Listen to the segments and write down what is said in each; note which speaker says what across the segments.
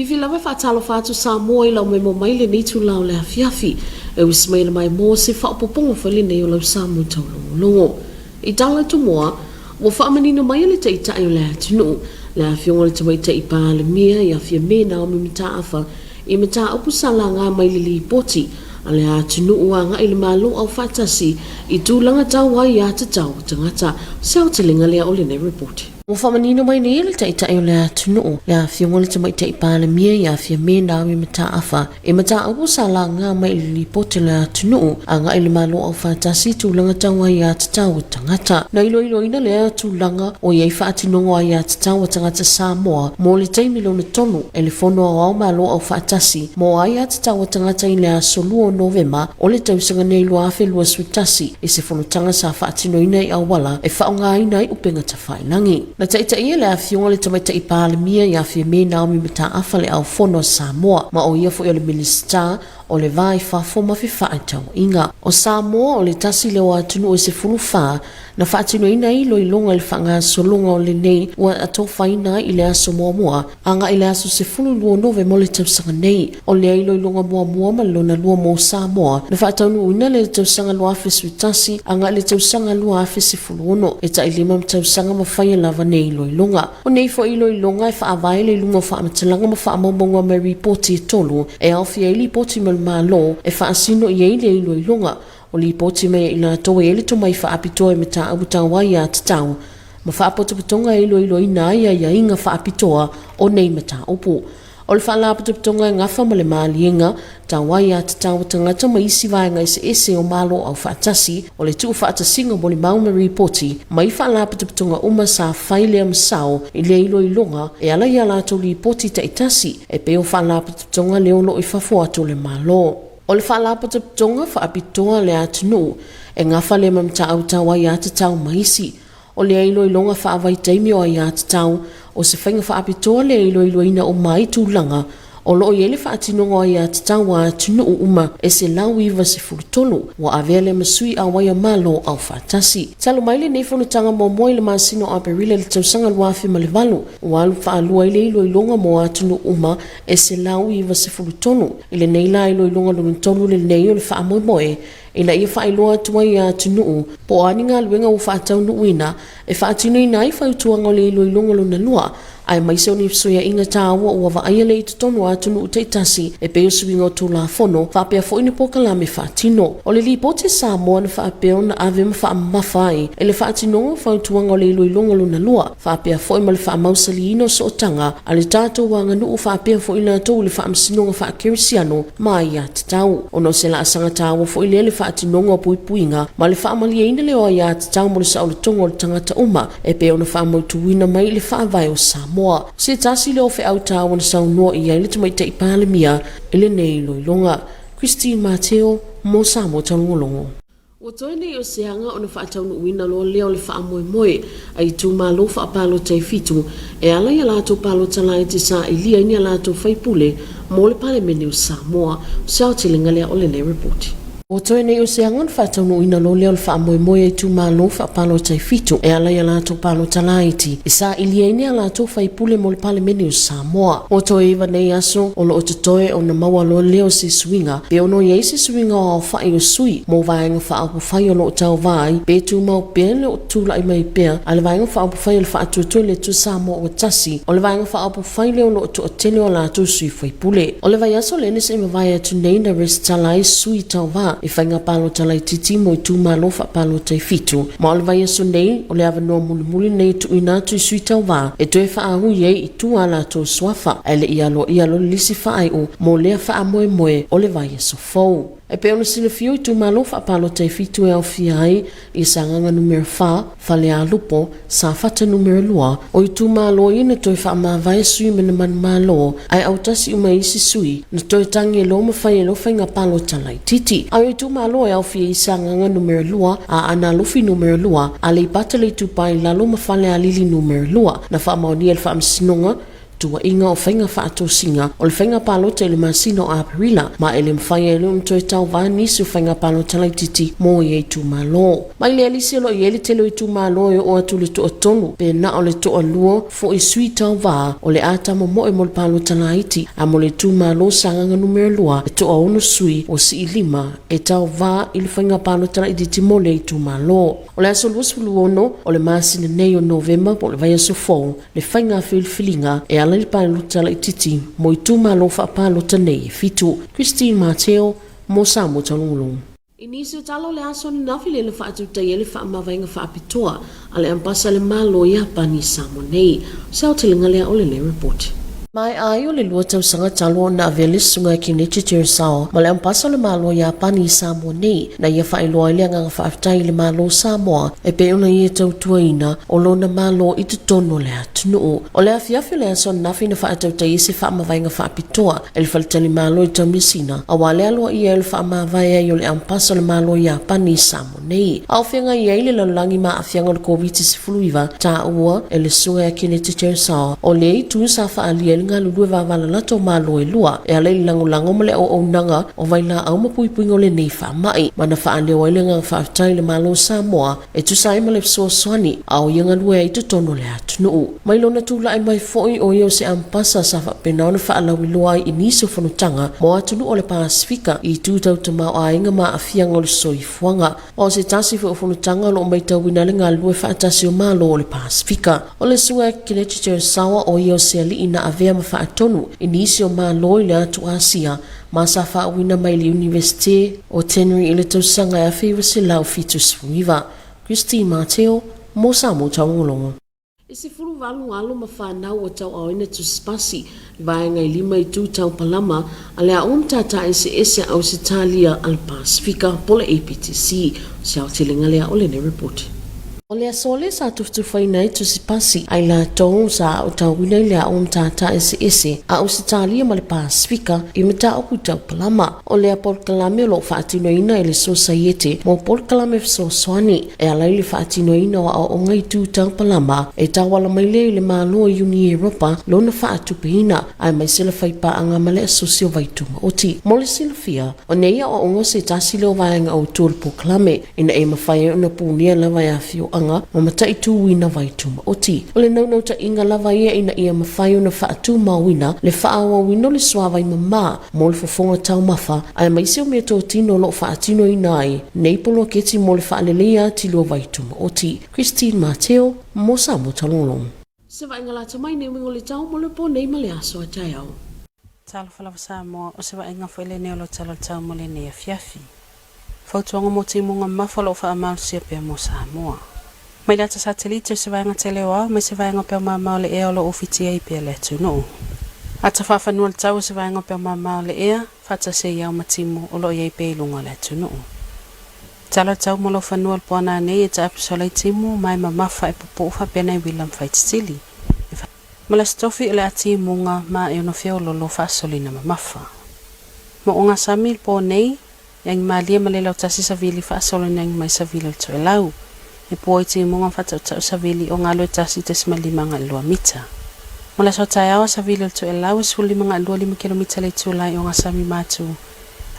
Speaker 1: Fiafia lava e faatalofa atu Samoa i lau memo mai lenei itula o le afiafi. E usi mai le maimoa se faaopoopoga foi lenei o lau Samoa taulogologo. I tala tumua, ua faamanino mai e le Taitai o le atunuu, le Afioga i le Tamaitai Palemia ia Fiame Naomi Mataafa i mataupu sa laga mai i le Lipoti a le atunuu agai i le Malo Aufaatasi i tulaga tau aiatatau a tagata. O se aotelega lea o lenei Lipoti. Ua faamanino mai nei e le Taitai o le atunuu, le Afioga i le Tamaitai Palemia ia Fiame Naomi Mataafa i mataupu sa laga mai i le Lipoti a le atunuu agai i le Malo Aufaatasi i tulaga tau aiatatau a tagata. Na iloiloina lea tulaga o i ai faatinoga o aiatatau a tagata Samoa mo le taimi lona tolu e le Fono Aoao Malo Aufaatasi mo Aiatatau a Tagata i le aso 2 o Novema o le tausaga nei 2021 i se fonotaga sa faatinoina i auala e faaaogaina ai upega tafailagi. Na taitaia le Afioga i le Tamaitai Palemia ia Fiame Naomi Mataafa le Ao Fono a Samoa ma o ia foi o le Minisita o le Va i Fafo ma Fefaatauaiga. O Samoa o le tasi lea o atunuu e 14 na faatinoina ai iloiloga i le faagasologa o lenei ua atofaina ai i le aso muamua agai i le aso 12 Novema o le tausaga nei. O lea iloiloga muamua ma le lona lua mo Samoa na faataunuuina le tausaga 2011 agai i le tausaga 2016, e tai lima tausaga ma faia lava nei iloiloga. O nei foi iloiloga e faavae le luga o faamatalaga ma faamaumauga mai ripoti e tolu e aofia ai lipoti ma le Malo e faasino i ai le iloiloga. O lipoti mai a i latou e i ai le tomai faapitoa i mataupu tau aiatatau ma faapotopotoga e iloiloina ai aiaiga faapitoa o nei mataupu. O le Faalapotopotoga e gafa ma le maliega tau aiatatau a tagata ma isi vaega eseese o Malo Aufaatasi, o le tuufaatasiga molimau ma ripoti mai faalapotopotoga uma sa fai lea masao i lea iloiloga e ala i a latou lipoti taitasi e pei o faalapotopotoga lea o lo o i fafo atu o le Malo. O le Faalapotopotoga Faapitoa a le Atunuu e gafa lea ma mataupu tau aiatatau ma isi O lea iloiloga faavaitaimi o aiatatau, o se faiga faapitoa lea e iloiloina uma ai tulaga o lo o i ai le faatinoga o aiatatau a atunuu uma e 193 ua avea lea ma sui auai o Malo Aufaatasi. Talu mai lenei fonotaga muamua i le masina o Aperila i le tausaga 2008, ua alu faalua ai le iloiloga mo atunuu uma e 193. I lenei la iloiloga lona tolu lenei o le faamoemoe ina ia faailoa atu ai ia atunuu po o a ni galuega ua faataunuuina e faatinoina ai fautuaga o le iloiloga lona lua, aemaise o ni fesuiaiga taua ua vaaia lea i totonu o atunuu taitasi e pei o suiga o Tulafono faapea foi ni polokalame faatino. O le Lipoti a Samoa na faapea ona ave ma faamamafa ai i le faatinoga o fautuaga o le iloiloga lona lua faapea foi ma le faamausaliina o sootaga a le tatou aganuu faapea foi latou i le faamasinoga faakerisiano ma aiatatau. Ona o se laasaga taua foi lea le faatinoga o puipuiga ma le faamalieina lea o aiatatau mo le saolotoga o le tagata uma e pei ona faamautuina mai i le Faavae o Samoa. O se tasi lea o feau taua na saunoa i ai le Tamaitai Palemia i lenei iloiloga. Christine Mateo mo Samoa Taulogologo. Ua toe nei o se aga ona faataunuuina loa lea o le faamoemoe a itumalo faapalota e fitu e ala i a latou palota laiti sa ilia ai ni a latou faipule mo le Palemene o Samoa. O se aotelega lea o lenei repoti. Ua toe nei o se aga ona faataunuuina loa lea o le faamoemoe a itumalo faapalota e fitu e ala i a latou palota laiti i sa ilia ai ni a latou faipule mo le Palemene o Samoa. Ua toe iva nei aso o lo o totoe ona maua loa lea o se suiga pe ono i ai se suiga o aofai o sui mo Vaega Faaupufai o lo o tauva ai, pe tumau pea le tulai mai pea a le Vaega Faaupufai o le Faatuatua i le Atua Samoa ua Tasi, o le Vaega Faaupufai lea o lo o toatele o latou sui faipule. O le vaiaso lea na se i mavae atu nei na resitala ai sui tauva i faiga palota laitiiti mo itumalo faapalota e fitu, ma o le vaiaso nei o le avanoa mulimuli lenei e tuuina atu i sui tauva e toe faaui ai i tua a latou suafa ae le i aloaia loa le lisi faaiu mo lea faamoemoe o le vaiaso fou. E pei ona silafia o itumalo faapalota e fitu e aofia ai i Sagaga Numera 4, Falealupo, Safata Numera 2, o itumalo ia na toe faamavae sui ma manumalo ae autasi uma i isi sui na toe tagi e loa ma fai e loa faiga palota laitiiti. Ae o itumalo e aofia i Sagaga Numera 2, Aana Alofi Numera 2, Aleipata Le Itupa i Lalo ma Falealili Numera 2 na faamaonia e le Faamasinoga. Tuuaiga o faiga faatosina o le faiga palota i le masina o Aperila, ma e le mafai ai ona toe tauva nisi o faiga palota laititi mo ia itumalo. Mai lea lisi o lo o i ai le tele o itumalo e oo atu i le toatolu pe na o le toalua foi sui tauva o le a tamomoe mo le palota laiti, a mo le itumalo Sagaga Nu.2 e toaono sui ua siilima e tauva i le faiga palota laititi mo lea itumalo. O le aso 26 o le masina nei o Novema po o le vaiaso fou le faiga filifiliga e ala i le palota laititi mo itumalo faapalota nei e fitu. Christine Mateo mo Samoa Taulogologo. I nisi o tala o le aso ananafi lea na faatutaia ai le faamavaega faapitoa a le Ambasa a le Malo i Iapani i Samoa nei. O se aotelega lea o lenei report. Maea ai o le lua tausaga talu ona avea le Susuga ia Kenichi Terasawa ma le Ambasa o le Malo o Iapani i Samoa nei, na ia faailoa ai le agaga faafetai i le Malo o Samoa e pei ona ia tautuaina o lona Malo i totonu o le atunuu. O le afiafi o le aso ananafi na faatautaia se faamavaega faapitoa e le faletalimalo i Taumeasina aua le aloaia ai o le faamavae ai o le Ambasa o le Malo o Iapani i Samoa nei. A o feagai ai le lalolagi ma aafiaga o le Koviti-19, taua e le Susuga ia Keneti Terasawa o lea itu sa faaalia ai le galulue vavalalata o Malo e lua e ala i le lagolago ma le auaunaga o vailaau ma puipuiga o lenei faamai, ma na faaleo ai le agaga faafetai i le Malo o Samoa e tusa ai ma le fesoasoani a o ia galue ai i totonu o le atunuu. Mai lona tulai mai foi o ia o se ampasa sa faapena ona faalauiloa ai i nisi o fonotaga mo atunuu o le Pasefika i itu tau tamaoaiga ma aafiaga o le soifuaga. O se tasi foi o fonotaga o lo o maitauina ai le galulue faatasi o Malo o le Pasefika. O le Susuga Kenichi Terasawa o ia o se alii na avea ma faatonu i nisi o Malo i le atu Asia ma sa faauuina mai le Iunivesite o Tenri i le tausaga e 1979. Christine Mateo, mo Samoa Taulogologo. E 18 alo ma fanau ua tauaaoina tusipasi i vaega e lima i itu tau palama a le Aoga Matata Eseese a Ausetalia a le Pasefika po o le APTC. O se aotelega lea o lenei report. O le aso lea sa tufatufaina ai tusipasi a i latou sa aotauina i le Aoga Matata Eseese a Ausetalia ma le Pasefika i mataupu tau palama. O lea polokalame o lo o faatinoina e le Sosaiete mo Polokalame Fesoasoani e ala i le faatinoina o aoaoga i itu tau palama e tauala mai lea i le Malo o Iuni Eropa lona faatupeina, aemaise le faipaaga ma le Asosi o Vaitumaoti. Mo le silafia, o nei aoaoga o se tasi lea o vaega autu o le polokalame ina ia mafai ai ona punia lava e afioaga ma mataituina vaitumaoti. O le naunautaiga lava ia ina ia mafai ona faatumauina le faaauauina o le suavai mama mo le fofoga taumafa aemaise o meatotino o lo o faatinoina ai nei poloketi mo le faaleleia atili o vaitumaoti. Christine Mateo, mo Samoa Taulogo. Se vaaiga lata mai nei uiga o le tau mo le po nei ma le aso a taeao.
Speaker 2: Talofa lava Samoa, o se vaaiga foi lenei o lau tala o le tau mo lenei afiafi. Fautuaga mo timuga mamafa o lo o faamalosia pea mo Samoa. Mai le ata satelite o se vaega tele o ao mai se vaega o peo mamao o le ea o lo o ufitia ai pea le atunuu. Ata faafanua le tau o se vaega o peo mamao o le ea, faatasi ai ao ma timu o lo o i ai pea i luga o le atunuu. Tala tau mo lau fanua o le poana nei e taapusola i timu ma e mamafa e pupuu faapea nai uila ma faititili. E Ma le sitofi o le a timuga ma e ono feololo faasolina mamafa. Mo o gasami le po nei, e agi malie ma le lautasi savili faasolina agi mai savili o le toelau. E pua i timuga ma faatautau savili o galo e 1.52 mita. Mo le aso taeao a savili o le toelau e 15.25 kilomita le itula i o gasami matu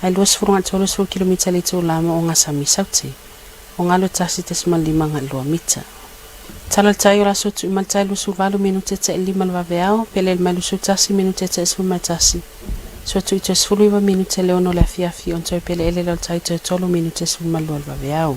Speaker 2: ae 20.30 kilomita le itula mo o gasami saute o galo e 1.52 mita. Tala le tai o le aso tuumatai 28 minute te lima le vaveao, pele le mai 21 minute te 11, sua tui toe 19 minute le ono le afiafi on toe pele ele le tai toe 3 minute 12 le vaveao.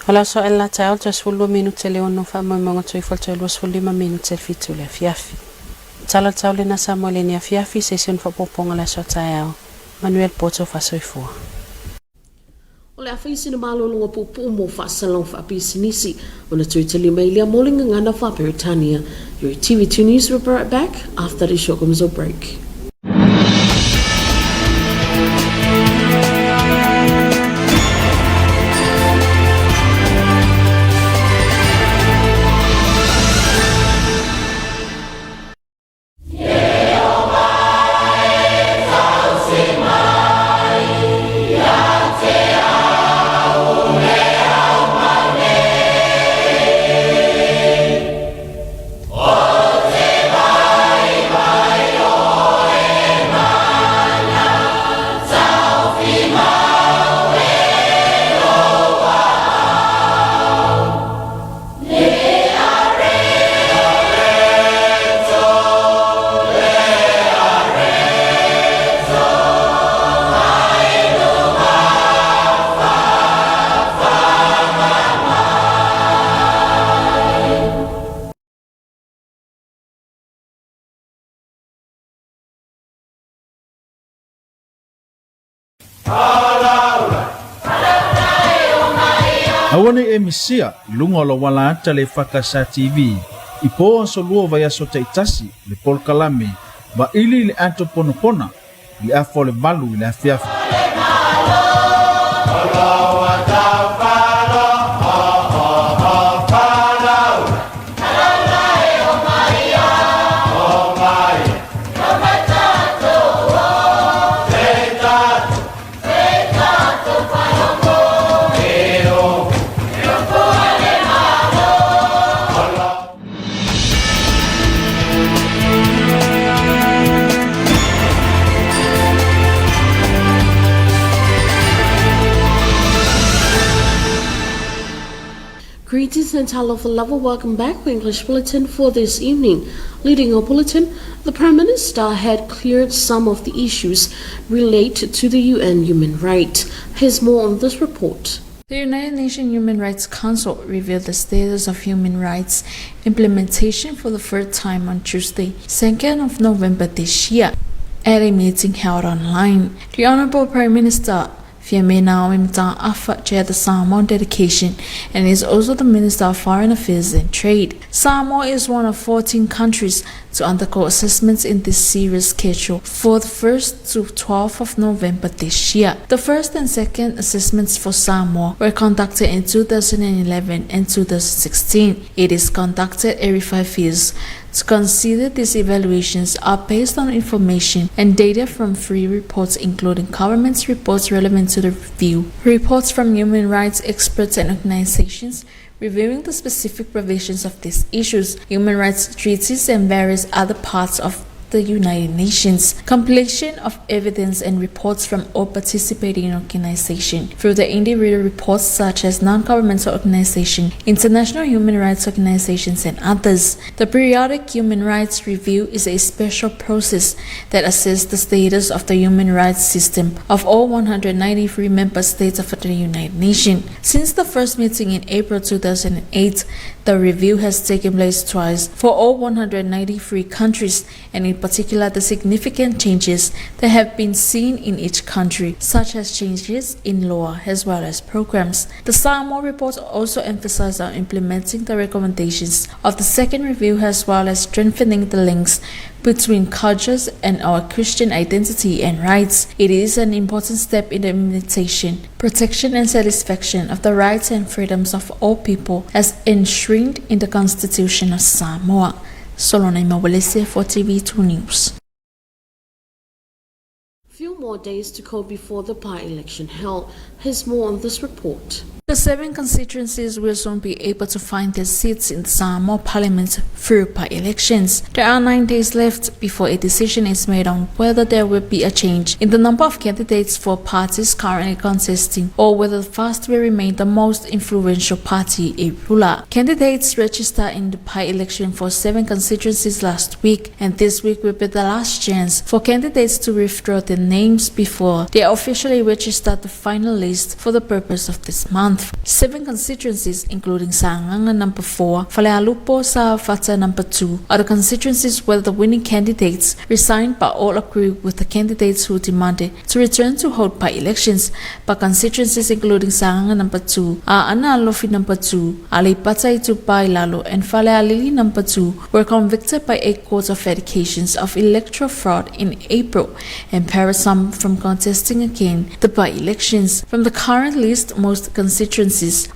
Speaker 2: O le aso el la taeao toe 12 minute le ono faamoemoega toe ifo le toe 25 minute le fitu le afiafi. Tala le tau lena Samoa i lenei afiafi, se isi ona faaopoopoga le aso a taeao. Manuia le poto faasoifua.
Speaker 1: O le a fai sina malologa puupuu mo faasalaga faapisinisi ona toe tali mai lea mo le gagana faa-Peretania. Your TV2 News will be right back after this short commercial break.
Speaker 3: Aua ne i e misia i luga o lou ala ata le EFKS TV i po aso lua o vaiaso taitasi le polokalame Vaili i le Ato Ponapona i le afa o le 8 i le afiafi.
Speaker 1: Greetings and hello for love. Welcome back for English Bulletin for this evening. Leading our bulletin, the Prime Minister had cleared some of the issues related to the UN human rights. Here's more on this report.
Speaker 4: The United Nations Human Rights Council revealed the status of human rights implementation for the first time on Tuesday, 2nd of November this year, at a meeting held online. The Honorable Prime Minister Fiame Naomi Mata'afa chaired the Samoan dedication and is also the Minister of Foreign Affairs and Trade. Samoa is one of 14 countries to undergo assessments in this series schedule for the 1st to 12th of November this year. The first and second assessments for Samoa were conducted in 2011 and 2016. It is conducted every 5 years. To consider these evaluations are based on information and data from free reports including government's reports relevant to the review, reports from human rights experts and organizations reviewing the specific provisions of these issues, human rights treaties and various other parts of the United Nations. Compilation of evidence and reports from all participating organizations through the individual reports such as non-governmental organizations, international human rights organizations, and others. The periodic human rights review is a special process that assesses the status of the human rights system of all 193 member states of the United Nations. Since the first meeting in April 2008, the review has taken place twice for all 193 countries and in particular the significant changes that have been seen in each country, such as changes in law as well as programs. The Samoa report also emphasized on implementing the recommendations of the second review as well as strengthening the links between cultures and our Christian identity and rights. It is an important step in the implementation, protection and satisfaction of the rights and freedoms of all people as enshrined in the Constitution of Samoa. Solona Mawalese for TV2 News.
Speaker 1: Few more days to go before the by-election held. Here's more on this report.
Speaker 4: The 7 constituencies will soon be able to find their seats in the Samoa Parliament through by-elections. There are 9 days left before a decision is made on whether there will be a change in the number of candidates for parties currently contesting or whether the FAST will remain the most influential party, a ruler. Candidates registered in the by-election for 7 constituencies last week, and this week will be the last chance for candidates to withdraw their names before they officially register the final list for the purpose of this month. 7 constituencies, including Sagaga number 4, Falealupo, Safata number 2, are the constituencies where the winning candidates resigned but all agree with the candidates who demanded to return to hold by-elections. But constituencies including Sagaga number 2, Aana Alofi number 2, Aleipata Itupa i Lalo, and Falealili number 2 were convicted by a court of allegations of electoral fraud in April and barred some from contesting again the by-elections. From the current list, most constituencies,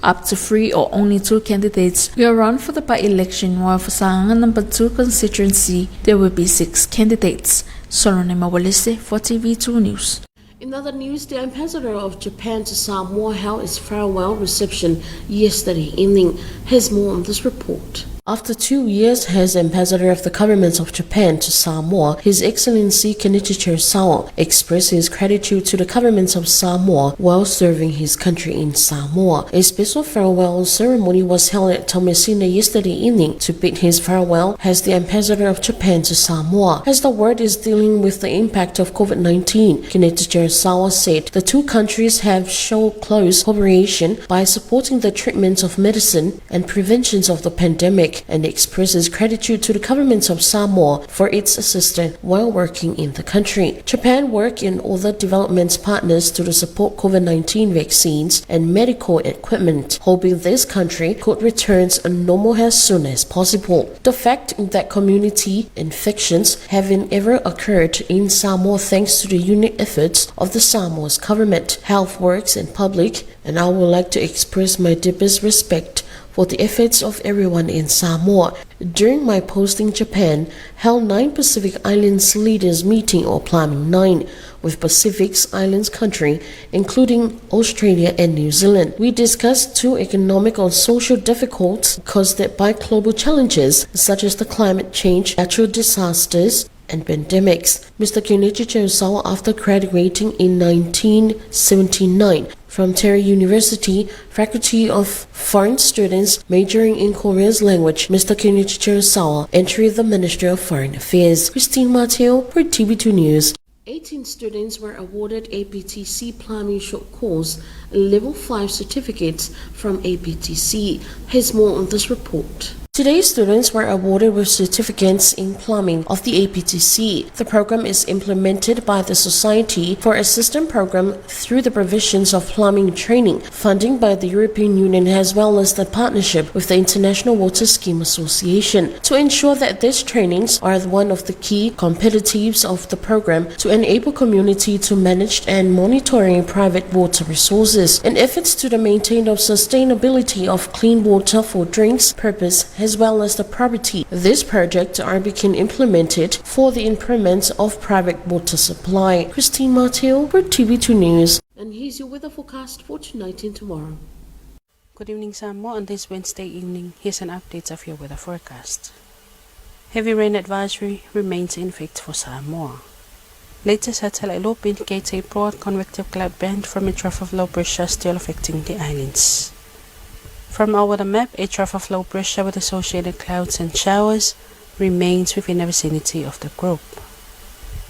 Speaker 4: up to 3 or only 2 candidates will run for the by-election, while for Sagaga number 2 constituency, there will be 6 candidates. Solone Mawalese for TV2 News.
Speaker 1: In other news, the ambassador of Japan to Samoa held its farewell reception yesterday evening. Here's more on this report. After 2 years as ambassador of the government of Japan to Samoa, His Excellency Kenichi Teresawa expressed his gratitude to the government of Samoa while serving his country in Samoa. A special farewell ceremony was held at Taumeasina yesterday evening to bid his farewell as the ambassador of Japan to Samoa. As the world is dealing with the impact of COVID-19, Kenichi Teresawa said the two countries have shown close cooperation by supporting the treatment of medicine and prevention of the pandemic. pandemic and expresses gratitude to the government of Samoa for its assistance while working in the country. Japan work in other development partners to support COVID-19 vaccines and medical equipment, hoping this country could return to normal as soon as possible. The fact that community infections haven't ever occurred in Samoa thanks to the unique efforts of the Samoa's government, health works and public, and I would like to express my deepest respect for the efforts of everyone in Samoa. During my posting, Japan held nine Pacific Islands leaders meeting or Plumbing 9 with Pacific Islands country, including Australia and New Zealand. We discussed two economic and social difficulties caused by global challenges such as the climate change, natural disasters, and pandemics. Mr. Kenichi Terasawa, after graduating in 1979 from Terry University, Faculty of Foreign Students, majoring in Korea's language, Mr. Kenichi Terasawa entered the Ministry of Foreign Affairs. Christine Mateo for TV2 News. 18 students were awarded APTC Plumbing Short Course Level 5 certificates from APTC. Here's more on this report. Today's students were awarded with certificates in plumbing of the APTC. The program is implemented by the Society for Assistance Program through the provisions of plumbing training, funding by the European Union as well as the partnership with the International Water Scheme Association to ensure that these trainings are one of the key competitives of the program to enable community to manage and monitoring private water resources. In efforts to the maintain of sustainability of clean water for drinks purpose as well as the property. This project are being implemented for the improvement of private water supply. Christine Martell for TV2 News. And here's your weather forecast for tonight and tomorrow.
Speaker 2: Good evening, Samoa. On this Wednesday evening, here's an update of your weather forecast. Heavy rain advisory remains in effect for Samoa. Latest satellite loop indicates a broad convective cloud band from a trough of low pressure still affecting the islands. From our weather map, a trough of low pressure with associated clouds and showers remains within the vicinity of the group.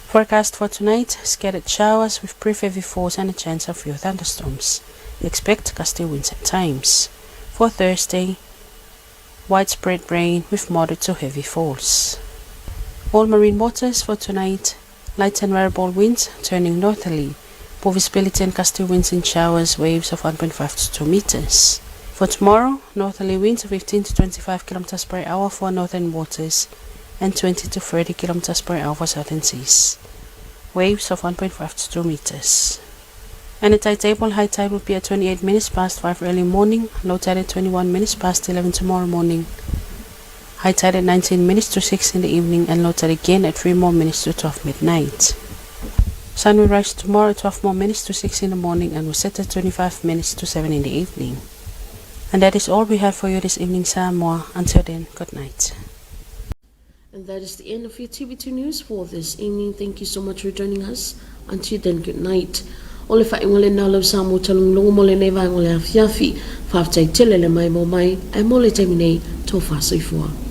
Speaker 2: Forecast for tonight, scattered showers with brief heavy falls and a chance of few thunderstorms. Expect gusty winds at times. For Thursday, widespread rain with moderate to heavy falls. All marine waters for tonight, light and variable winds turning northerly. Poor visibility and gusty winds in showers, waves of 1.5 to 2 meters. For tomorrow, northerly winds of 15 to 25 kilometers per hour for northern waters and 20 to 30 kilometers per hour for southern seas. Waves of 1.5 to 2 meters. And the tide table, high tide will be at 28 minutes past 5 early morning, low tide at 21 minutes past 11 tomorrow morning. High tide at 19 minutes to 6 in the evening and low tide again at 3 more minutes to 12 midnight. Sun will rise tomorrow at 12 more minutes to 6 in the morning and will set at 25 minutes to 7 in the evening. And that is all we have for you this evening, Samoa. Until then, good night.
Speaker 1: And that is the end of your TV2 News for this evening. Thank you so much for joining us. Until then, good night. O le faaiuga lena o lau Samoa taulogologo mo lenei vaega o le afiafi. Faafetai tele le maimoa mai, ae mo le taimi nei, tofa soifua.